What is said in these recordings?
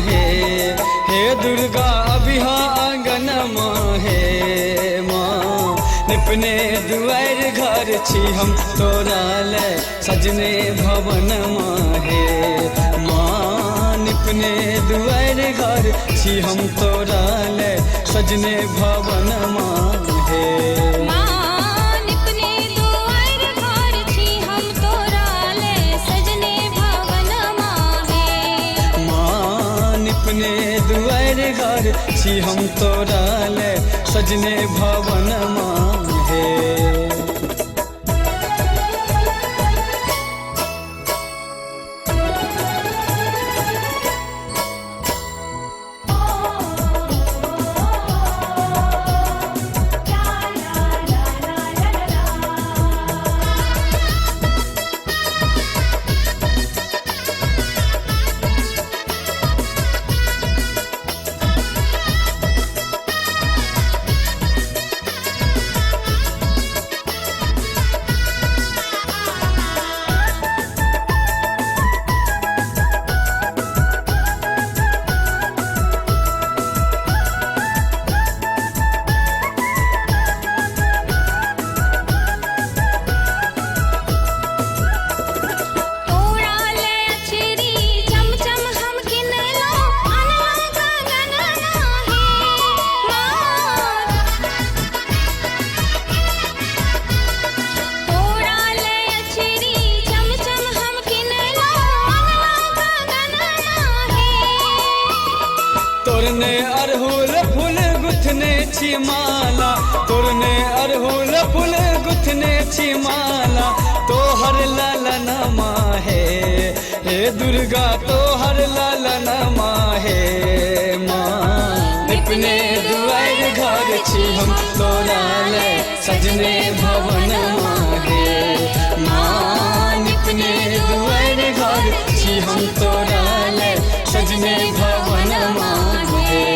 हे, हे दुर्गा अबिहा आंगनमा हे माँ। निपने दुआर घर छी हम तोरा ले सजने भवनमा हे माँ। निपने दुआर घर छी हम तोरा ले सजने भवनमा हे। निपने दुआर घर छी हम तोरा ले सजने भवनमा हे। माँ निपने दुआर घर छी हम तोरा ले सजने भवनमा हे। तोरा ले अछरी चमचम हम किनलो अनला गगनमा हे माँ। तोरा ले अछरी चमचम हम किनलो अनला गगनमा हे। तोरने अरहुल फूल गुथने छी माला, तोरने अरहुल फूल गुथने छी माला, तोहर ललनमा हे, हे दुर्गा तोहर ललनमा हे माँ। निपने दुआर घर छी हम तोरा ले सजने भवनमा हे माँ। निपने दुआर घर छी हम तोरा ले सजने भवनमा हे।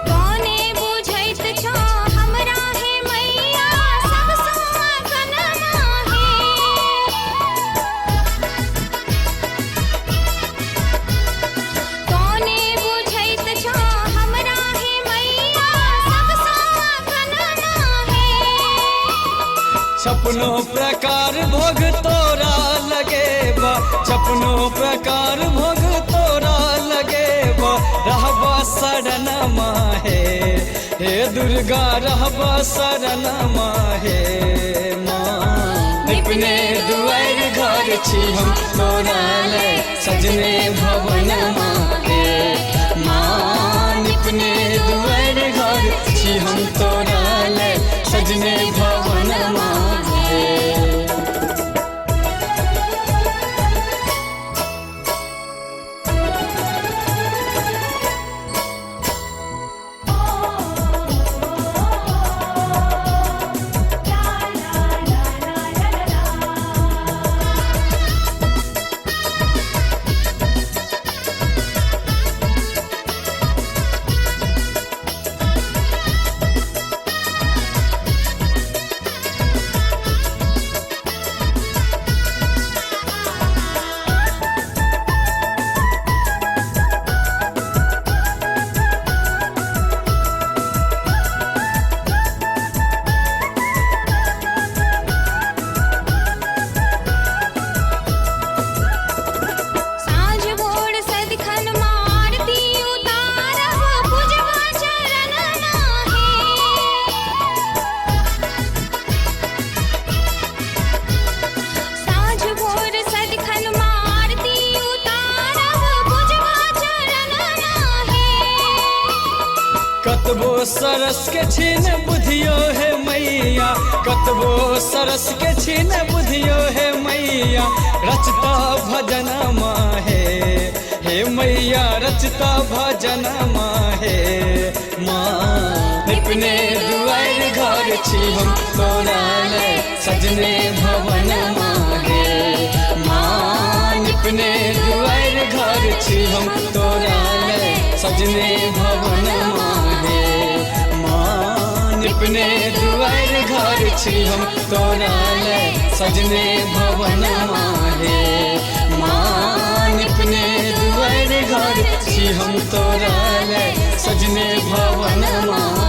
कोने बुझैत छौ हमरा हे मैया सब सुहागनमा हे। कोने बुझैत छौ हमरा हे मैया सब सुहागनमा हे। छपनो प्रकार भोग तोरा लगेबा, छपनो प्रकार भोग तोरा लगेबा, रहबा शरणमा हे, हे दुर्गा रहबा शरणमा हे माँ। निपने दुआर घर छी हम तोरा ले सजने भवनमा हे माँ। निपने दुआर घर छी हम तोरा ले सजने भवनमा हे। सरस के छीन बुधियो हे मैया, कतबो सरस के छीन बुधियो हे मैया, रचता भजन माहे हे मैया, रचता भजन माहे। माँ निपने दुआर घर छी हम तोरा ले सजने भवन माहे। माँ निपने दुआर घर छी हम तोरा ले सजने भवन माहे। माँ निपने दुआर घर छी हम तोरा ले सजने भवन माहे। माँ निपने दुआर घर छी हम तोरा ले सजने भवन माहे।